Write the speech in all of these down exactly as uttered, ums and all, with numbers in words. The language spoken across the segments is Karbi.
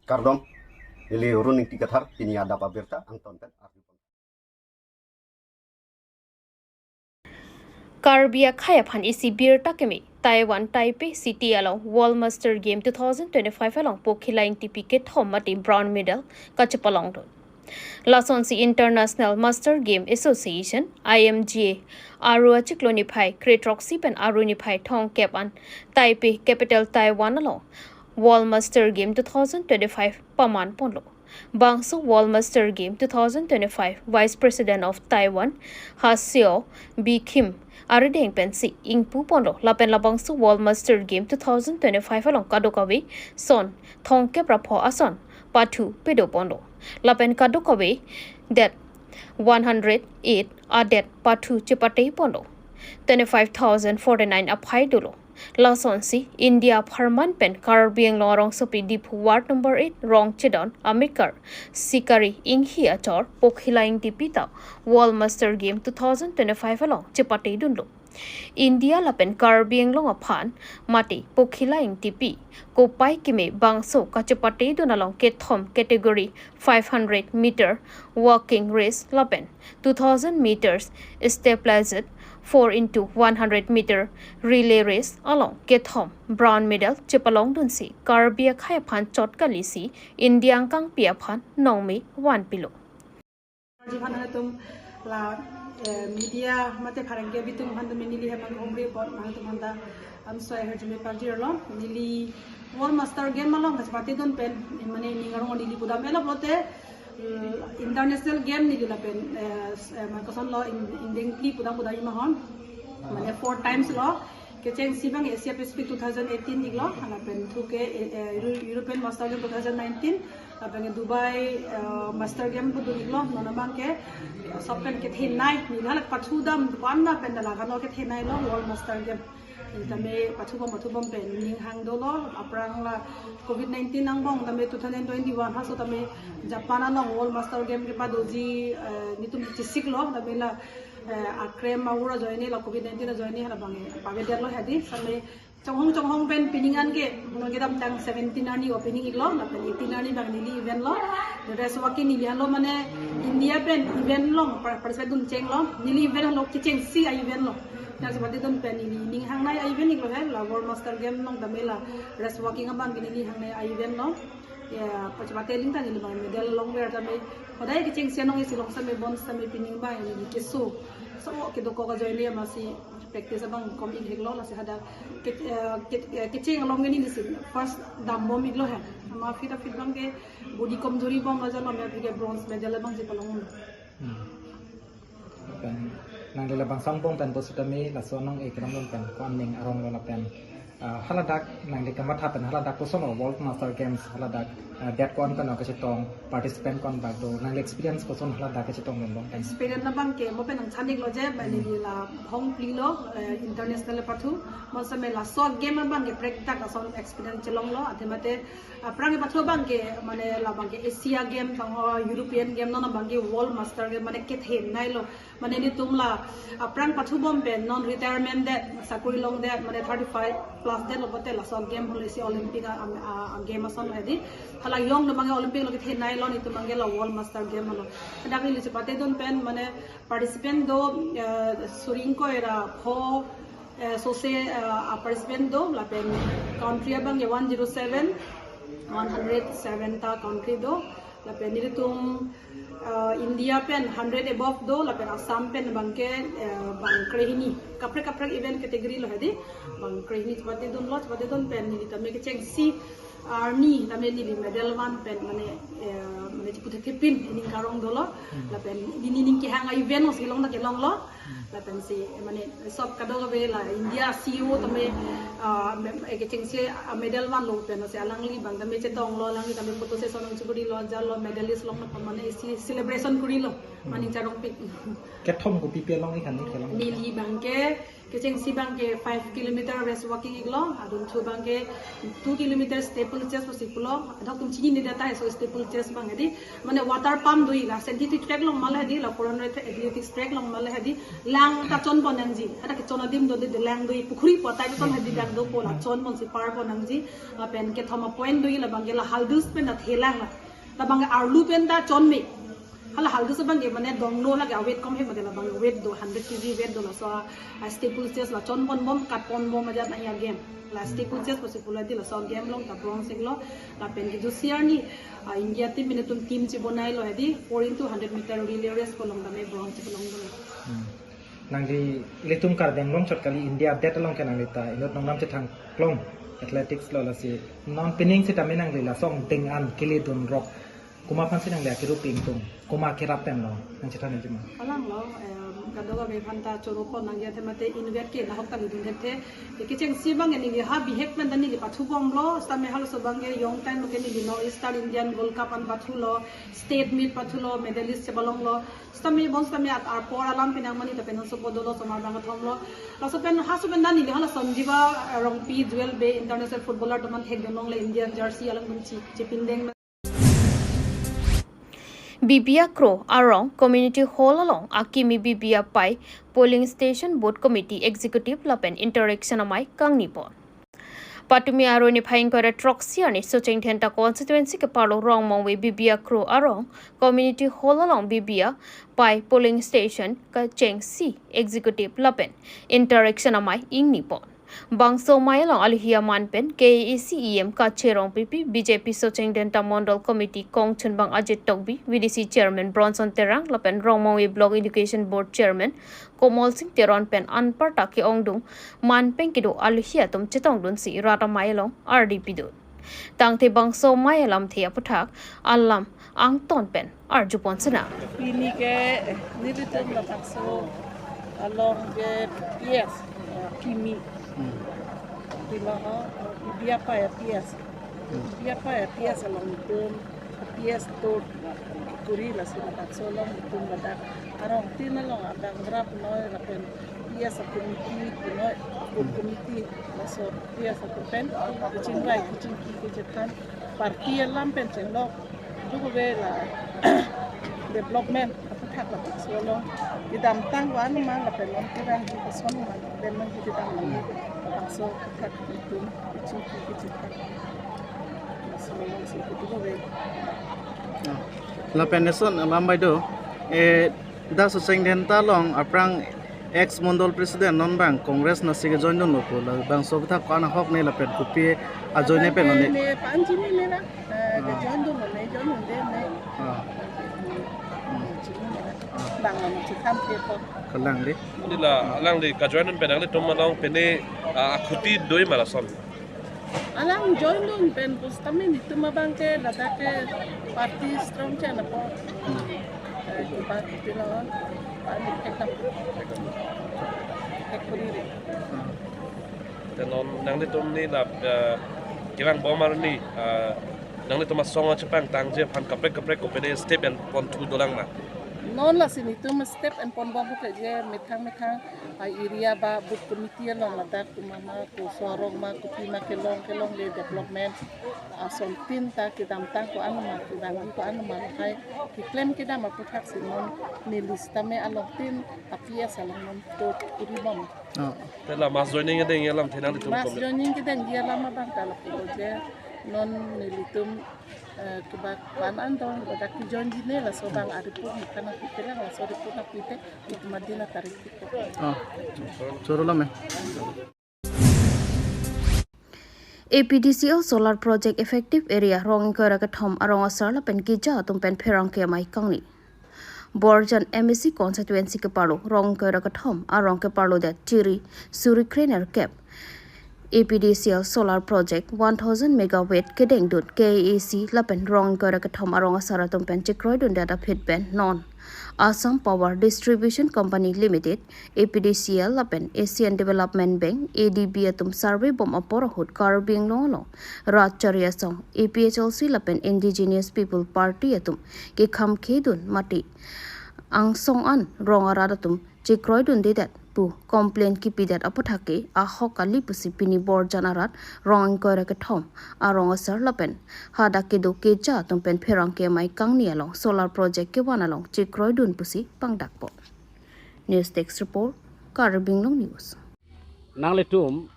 Kardom, neli Run Ingti Kathar, pini adap abirta angton pen arju. Karbi akhei aphan isi birta keme, Taiwan Taipei City along World Master Game two thousand twenty-five along Pokhila Ingtipi kethom mate bronze medal kachepalongdun. Lasonsi International Master Game Association, I M G A, Aru achiklo niphai kre-throksi pen Aru niphai thomkep an Taipei capital Taiwan along World Master Game two thousand twenty-five paman ponlo. Bangso World Master Game two thousand twenty-five Vice President of Taiwan, Haseo Bikhim arideng pensi ingpu ponlo. Lapen labangso World Master Game two thousand twenty-five along kadokave son thomkep ra pho ason pathu pedo ponlo. Lapen kadokave det one hundred eight adet pathu chepate ponlo. Twenty-five thousand forty-nine aphai dolo. Lasonsi India apharman pen Karbi Anglong arongsopi Diphu Ward number eight Rongchedon amekar Sikari Inghi achor Pokhila Ingtipi ta World Master Game two thousand twenty-five along chepatedunlo. India lapen Karbi Anglong aphan mate Pokhila Ingtipi kopai keme bangso kachepatedun along kethom category five hundred meter walking race lapen two thousand meters steeplechase four into one hundred meter relay race along kethom bronze medal chepalongdunsi Karbi akhei aphan chot kalisi India angkangpi aphan nongme vanpilo. Ji phan nangtum la, eh, media mate phareng ke bitung phan tum neli hem nang homri pot nangtum phan ta am soi her jumi parjir lo neli World Master Game along kachepatedun pen mane ning arong neli pudam elo pulote, eh, international game neli lapen, eh, s-, eh, mane koson lo in, indengli pudam pudam imahon mane four times lo. Kechengsi abang Asia Pacific two thousand eighteen iklo, lapen thu ke, eh, eh, Euro-, European Master Game two thousand nineteen, lapen ke Dubai, eh, Master Game pudun iklo, non abang ke, eh, sob pen kethenei, neli hala pathu dam, dukan na pen dala kano kethenei lo, World Master Game. Tame pathu bom, pathu bom pen, ning hang dolo, aphrang la covid nineteen angbong, tame two thousand twenty-one, haso tame Japan along World Master Game kepadoji, eh, nelitum chesik lo, tame la, eh, akrem awur ajoine la covid nineteen ajoine hala abang, eh, pavedetlo hedi, same chonghong chonghong pen pining an ke, mano kedamtang seventeen arni opening iklo, lapen eighteen arni abang neli event lo, the rest waki neli alo mane India pen event lo, par-, participate duncheng lo, neli event lo, kechengsi a-event lo. Kachepatedun pen neli ning hangnei a-event iklo he, la World Master Game along tame la rest walking abang ke neli hangnei a-event lo. Ya, pachepate aling ta neli abang medal longver tame. Hodai kechengsi anong isi long same bon same pining abang neli keso. So, kedokok ajoine amatsi practice abang kom ik heklo lasi hadak ke, eh, ke, eh, kecheng along neli si first dam bom iklo he. Ama fit a fit abang ke body komjori bom la jalo me ke bronze medal abang chepalonglo. Hmm. Pen nangli labangso angbong pen pusitame laso anong-e kedam pen ko-an ning arong lo lapen, ah, haladak nangli kamatha pen haladak koson lo World Master Games haladak, ah, det ko-an kano kachetong, participant ko-an bak do, nangli experience koson haladak kachetongdun pen? Experience abang ke mo pen nangchan iklo je, mane, hmm, neli la hong pli lo, eh, international pathu, mo same laso game abang ke prek dak ason experience chelonglo, ate mate aphrang pathu abang ke, mane la abang ke Asia Game, tang ho European Game, non abang ke World Master Game, mane kethenei lo. Mane nelitum la aphrang pathu bom pen non retirement det, sakuri longdet, mane thirty-five plus detlo pulote laso game holo isi Olympic a, a, a, a game ason hedi. Hala jong lo abang ke Olympic lo kethenei lo, nelitum abang ke la World Master Game lo. Dak neli chepatedun pen mane participant do, eh, suri ingkoi ra pho, eh, sose, eh, a participant do, lapen country abang ke one zero seven, one hundred seven ta country do, lapen nelitum, eh, India pen hundred above do, lapen Assam pen abang ke, eh, bang krehini. Kaprek kaprek event category lo hedi, bang krehini chepatedunlo, chepatedun pen neli tame kechengsi arni tame neli medal van pen mane, eh, mane chiputhe thepin ining karong dolo. Hmm. Lapen neli ning kehang a-event lo si long ta kelonglo. Hmm. Lapensi, eh, mane sob kadokave la India C E O tame, ah, me-, eh, kechengsi, ah, medal vanlo pensi alangli abang tame chetonglo, alangli tame photo session nangchekuri lo, jalo medalist long na mane isi celebration kuri lo. Hmm. Mane ning charongpik. Kethom kopi pi along-e kani kelong? Neli abang ke kechengsi abang ke five kilometer rest walking iklo, adunthu abang ke two kilometer step Chest pusi pulo, adok tum chinine data hai so staple chest abang hedi, mane water pump do-i la, synthetic track along ma le hedi, la four hundred athletics track along ma le hedi, lang ta chonpon nangji, hadak kechon adim do de, lang do-i, pukhuri potai chon hedi, dak dopo la chonponsi parpon nangji, lapen kethom a point do-i, labang ke la Haldos pen ta thelang la, labang ke arlu pen ta chonme. Hala Haldos abang ke mane donglo, lake aweight kom he mate, labang weight do, hundred K G weight do, laso a staple chest la chonponbom, katponbom ajat na ya game. La staple chest pusi pulo hedi, laso game along ta bronze iklo, lapen ke jusi arni, ah, India team pen itum team chibonailo hedi, four into hundred meter relay race along tame bronze iklong dolo. Hmm. Nangli ilitum Karbi Anglong chot kali, India adet along ke nangli ta inut nongnam chethang klong athletics lo, lasi non pining sitame nangli laso angdeng an keledun rok komat aphansi nangli akiru pingtung, komat kerap pen lo, nangchethan nangji ma? Alang lo, em, kadokave aphan ta choro pon nangji athe mate inutvet ke nahok ta ledun thekthe. Kechengsi abang ke neli ha bihek pen ta neli pathubomlo, sitame halaso abang ke young time ke neli North Eastern Indian Gold Cup an pathulo, state meet pathulo, medalist chebalonglo. Sitame bon sitame at arpor alam pinang mani ta penhon sopo dolo, osomar abang kethom lo. Laso pen, halaso pen ta neli hala Sanjiva Rongpi, Jewel Bey, international footballer atum an thekdun longle, Indian jersey along atum chi, chipindeng. Bibia Kro arong Community Hall along akimi Bibia Pai Polling Station Booth Committee Executive lapen Interaction Amei kangnipon. Patumi arni phai ingkoi ra throksi arni Socheng Dhenta constituency keparlo Rongmongve Bibia Kro arong Community Hall along Bibia Pai Polling Station kechengsi Executive lapen Interaction Amei ingnipon. Bangso amei along alohi aman pen K A A C E M Kache Rongpipi, B J P Socheng Dhenta Mondol Committee kongchunbang Ajit Tokbi, V D C Chairman Bronson Terang lapen Rongmongve Block Education Board Chairman Komol Sing Teron pen anparta ke-ongdung man pen kedo alohi atum chetongdunsi rat amei along ardi pidun. Tangte bangso amei alamthe aputhak alam angton pen arjupon sena. Pini ke nelitum labangso along ke P S, eh, kimi. Hmm. Pilo ho, Bibia Pai P S. Hmm. Bibia Pai P S along itum P S tot kuri, lasi labangso along itum ladak arong tin along adang rap noi lapen P S a committee punoi, booth committee, laso P S atum pen kachingvai kachingki kachethan, party alam pen chenglok, duk ave la development aputhak labangso along kedamtang ko-an ma lapen non kevangji koson ma, pen nangji kedam nang, labangso aputhak itum kachingki kachethan. Laso alongsi keduk ave. Ah. Lapen eson alam bai do, eh, dak Socheng Dhenta along aphrang ex Mondol President, non bang Congress nasi ke-join dunlo pu, labangso aputhak ko-an ahok ne lapen kopi ajoine pen ne? Ne panji ne ne la, eh, ah, ke-join dunlo ne, join dunde ne. Ah. Hmm. Chini ne la. Ah. Bang la ne chitham ke po. Kalang de. Neli la alangli ke-join dun pen nanglitum along pine, ah, akhuti do-i ma lason? Alang join dun pen pusitame netum abang ke ladak ke party strong chena po. Hmm. Eh, kipa pilo, ani ekdam. Ek puri re. Hmm. Te non nanglitum ne la, eh, kevang bom arni, eh, nanglitum asong chepangtangji aphan kaprek kaprek kopine step enponthu dolang ma? Non lasi netum step enponbom ke je methang methang a-area ba booth committee along ladak komat ma, koso arong ma, kopi ma kelong kelongle development asontin ta kedamtang ko-an ma, kevangji ko-an ma, lahai keklem kedam aputhak si non neli sitame along tin a-P S along non tot kuribom. Oh. Te la mass joining kedengji alamthe nanglitum mass comment? Joining kedengji alam abang ta lapu je non nelitum, eh, kebak pan andong, kebak ki join jine, laso abang a-report methang nangpite, laso report nangpite, itum adin atarik pite. Oh. Choro lo me. A P D C L solar project effective area rong ingkoi ra kethom arong asar lapen keja atum pen pherangke amei kangni. Borjan M A C constituency keparlo rong ingkoi ra kethom arong keparlo det Chiri suri krenerkep A P D C L solar project one thousand megawatt kedengdun K A A C lapen rong ingkoi ra kethom arong asar atum pen chekroidundet aphi pen non Assam Power Distribution Company Limited, A P D C L lapen Asian Development Bank, A D B atum survey bom apor ahut Karbi Anglong along rat chari asong, A P H L C lapen Indigenous People Party atum kekhamkhedun mate angsong an rong arat atum chekroidundedet pu complain kipidet aphuthak ke ahok kali pusi pini Borjan arat rong ingkoi ra kethom arong asar lapen hadak kedo keja atum pen pherangke amei kangni along solar project kevan along chekroidun pusi pangdakpo. News Desk Report, Karbi Anglong News. Nanglitum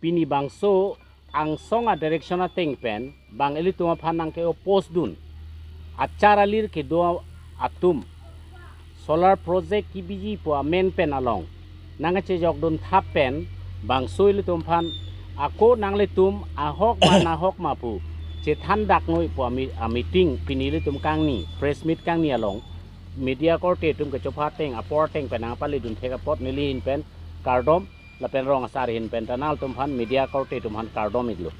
pini bangso angsong a direction ateng pen bang ilitum aphan nangke-oppose dun achar alir kedo atum solar project kebiji pu amen pen along nangkechejok dun thap pen bangso ilitum aphan ako nanglitum ahok ma nahok ma pu chethan dak noi pu ami- a meeting pini ilitum kangni press meet kangni along media korte atum kechopha ateng apor ateng pen nangpali dun thek apot neli ahin pen kardom lapen rong asar ahin pen ta nanglitum aphan media korte atum aphan kardom iklo.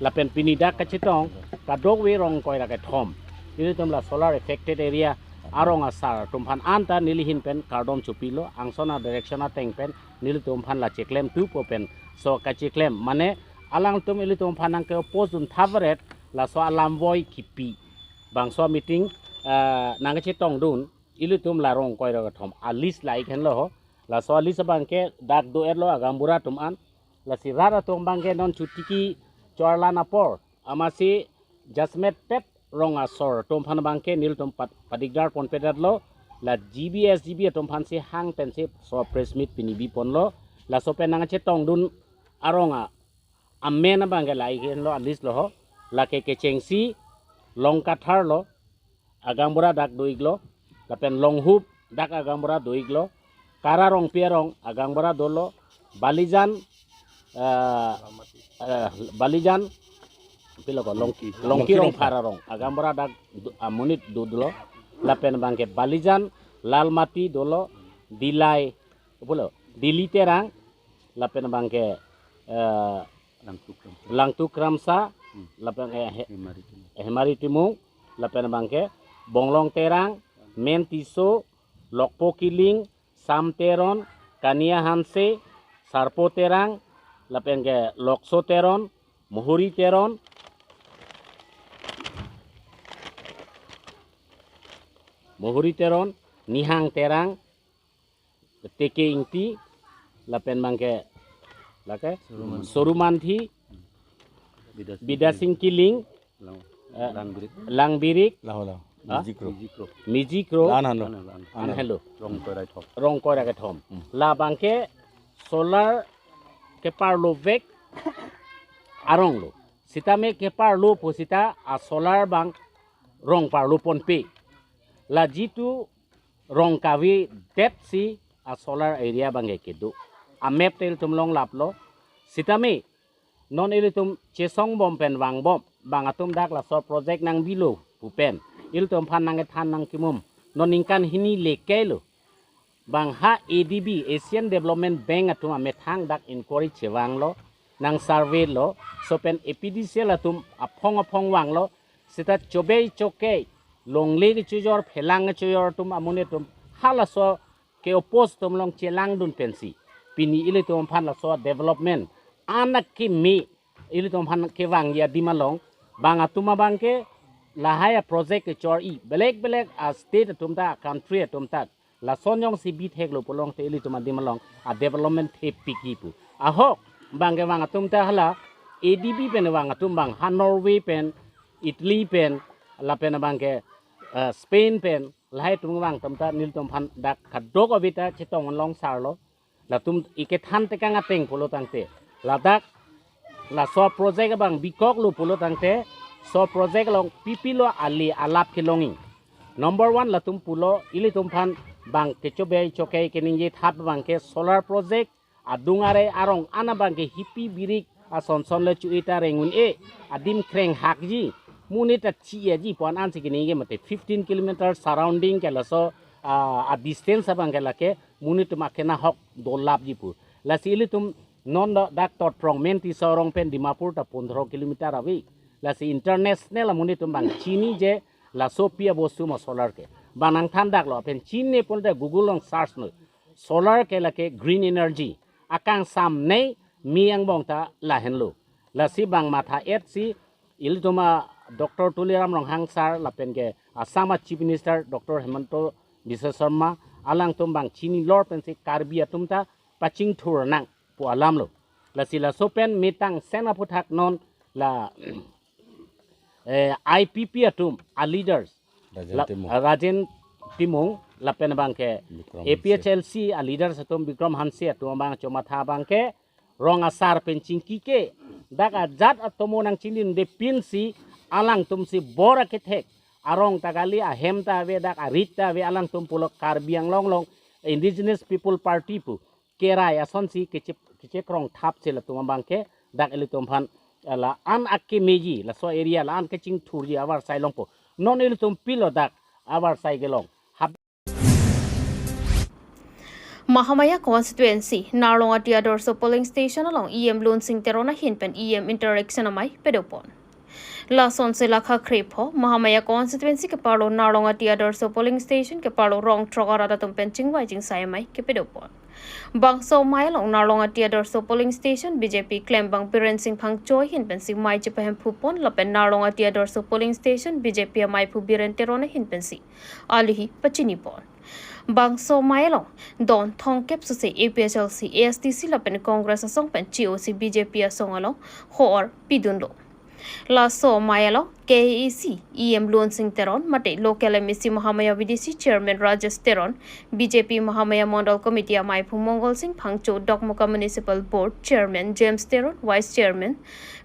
Lapen pini dak kachetong kadokave rong ingkoi ra kethom ilitum la solar affected area arong asar atum aphan anta neli ahin pen kardom chopilo, angsong a direction ateng pen nelitum aphan la cheklem tupo pen so kacheklem mane alangtum ilitum aphan nangke-oppose dun thap varet laso alam voi kipi bangso meeting ah, nangkechetong dun ilitum la rong ingkoi ra kethom a list la ik henlo ho. Laso a list abangke dak do-etlo agaonbura atum an. Lasi rat atum abangke non chotiki chorlan apor amatsi jasmet pet rong asor atum aphan abangke nelitum pat- padigdar ponpedetlo. La G B S G B atum aphansi hang pensi so press meet pini biponlo. Laso pen nangkechetong dun arong a amen abangke la ik henlo a list lo ho. Lake kechengsi Longkathar lo agaonbura dak do iklo, lapen Longhup dak agaonbura do iklo, Kara Rongpi arong agaonbura dolo, Balijan eh, eh, Balijan pilo ko Long- Longki Longki Rongphar arong agaonbura dak do- amonit do dolo, lapen abangke Balijan Lalmati dolo, Dilai pulo Dili Terang, lapen abangke eh, Langtuk Langtuk Ramsa, lapen eh, he- Hemari Timung. Hemari Timung, lapen abangke Bonglong Terang, Men Tisso, Lokpo Killing, Sam Teron, Kania Hanse, Sarpo Terang, lapen ke Lokso Teron, Mohori Teron, Mohori Teron, Nihang Terang, Teke Ingti, lapen abangke lake Soruman. Sorumanthi, Bidas Bidasing Killing, Lang- eh, Langbirik. Langbirik, Laho laho. Ha? Mijikro. Mijikro, Lan hano. Lan hano, lan hano. An helo. Rong ingkoi ra kethom. Rong ingkoi ra kethom. Hmm. Labangke solar keparlovek arong lo. Sitame keparlo pu sita a solar abang rong parlo ponpe. La jitu rong kavedetsi a solar area abangke kedo. A map te ilitum longlaplo. Sitame non ilitum chesong bom pen vangbom bang atum dak laso project nangbilo pu pen ilitum aphan nangkethan nangkimum. Non ningkan hini lekelo. Bang ha A D B, Asian Development Bank atum amethang dak inquiry chevanglo, nang survey lo, so pen A P D C L atum aphong aphong vanglo, sita chobei chokei, longle kechojor, phelang kechojor atum amonit atum halaso ke-oppose atum along chelangdun pensi pini ilitum aphan laso development anak kimi ilitum aphan kevangji adim along bang atum abangke lahai a project kechor-i belek belek a state atum ta, a country atum ta lason jongsi bitheklo pulote ilitum adim along a development thepikji pu. Ahok bangke bang atum ta hala A D B pen bang atum bang ha Norway pen, Italy pen, lapen bangke eh, Spain pen lahai atum vang atum ta nelitum aphan dak kadokave ta chetong along sarlo. Latum ikethan tekang ateng pulo tangte, ladak laso project abang bikoklo pulo tangte, so project along pipilo ali alap kelongji. Number one latum pulo ilitum aphan bang kechobei chokei keningje thap abangke solar project adung are arong an abangke hipi birik asonson le chu-ita rengun e adim kreng hakji, monit ta chi-aji pu an ansi keningje mate fifteen kilometer surrounding ke laso ah, a distance abangke lake monit atum akena hok dolapji pu. Lasi ilitum non da- dak Totrong Men Tisso arong pen Dimapur ta pondro kilometer ave. Lasi international amonit atum bang chiniji laso pi abostu ma solar ke. Bang nangthan daklo pen chini pulote Google along search noi. Solar ke lake green energy. Akangsam nei mi angbong ta lahenlo. Lasi bang matha-etsi ilitum a Doctor Tuliram Ronghang sir lapen ke Assam a Chief Minister Doctor Himanta Biswa Sarma alangtum bang chini lor pensi Karbi atum ta pachingthur nang pu alam lo. Lasi laso pen mitang sen aphuthak non la eh, I P P atum a leaders Rajen la, Timung. Rajen Timung lapen abangke Bikram A P H L C a leaders atum Bikram Hanse atum abang chomatha abangke rong asar pen chingki ke dak ajat atomo nangchini de pinsi alangtum si bor akethek arong ta kali ahem ta ave dak arit ta ave alangtum pulo Karbi Anglong along Indigenous People Party pu kerai asonsi keche kechekrong thap si latum abangke dak ilitum aphan la-an akemeji laso area la-an kechingthurji avarsai longpo. Non ilitum pilo dak avarsai kelong. Hap- Mahamaya constituency, Narlongati Adorsho polling station along E M Lunsing Teron ahin pen E M interaction amei padopon. Lasonsi lakha krepho Mahamaya constituency keparlo Narlongati Adorsho polling station keparlo rong throk arat atum pen chingvai chingsai amei kepadopon. Bangso amei along Narlongati Adorsho polling station B J P klembang Biren Singh Phangcho ahin pensi mei chepahemphupon lapen Narlongati Adorsho polling station B J P ameiphu Biren Teron ahin pensi alihi pachinipon. Bangso amei along don thomkep suse A P H L C, A S D C lapen Congress asong pen chi-o si B J P asong along ho-or pidunlo. Laso amei along K A A C E M Lunsing Teron mate local M A C Mahamaya V D C chairman Rajesh Teron, B J P Mahamaya Mondol Committee ameiphu Mongol Singh Phangcho, Dokmoka Municipal Board chairman James Teron, vice chairman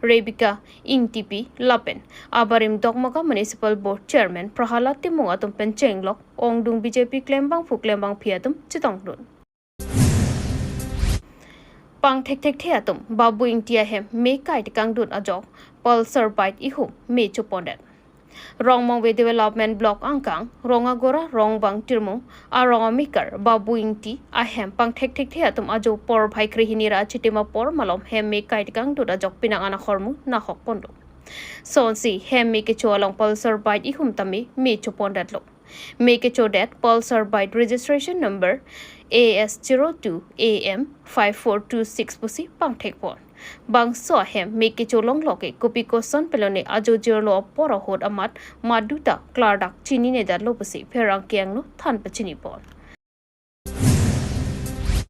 Rebecca Ingtipi lapen abarim Dokmoka Municipal Board chairman Prahalad Timung atum pen chenglok ongdung B J P klembangphu klembangphi atum chetongdun. Pangthekthekthe atum Babu Ingti ahem me kai tekangdun ajok pulsar bike ihum me chopondet. Rongmongve Development Block angkang Rongagora Rongbang Tirmung arong amekar Babu Ingti ahem pangthekthekthe atum ajo porphai krehini ra chitim apor malom hem me kai tekangdun ajok penang an ahormu nahokponlo. Sonsi hem me kecho along pulsar bike ihum tame me chopondetlo. Me kechodet pulsar bike registration number A S zero two A M five four two six pusi pangthekpon. Bangso ahem me kecho longlok ke kopi koson pelone ajo jirlo apor ahut amat maduta klardak chininedetlo pusi pherangke angno than pachinipon.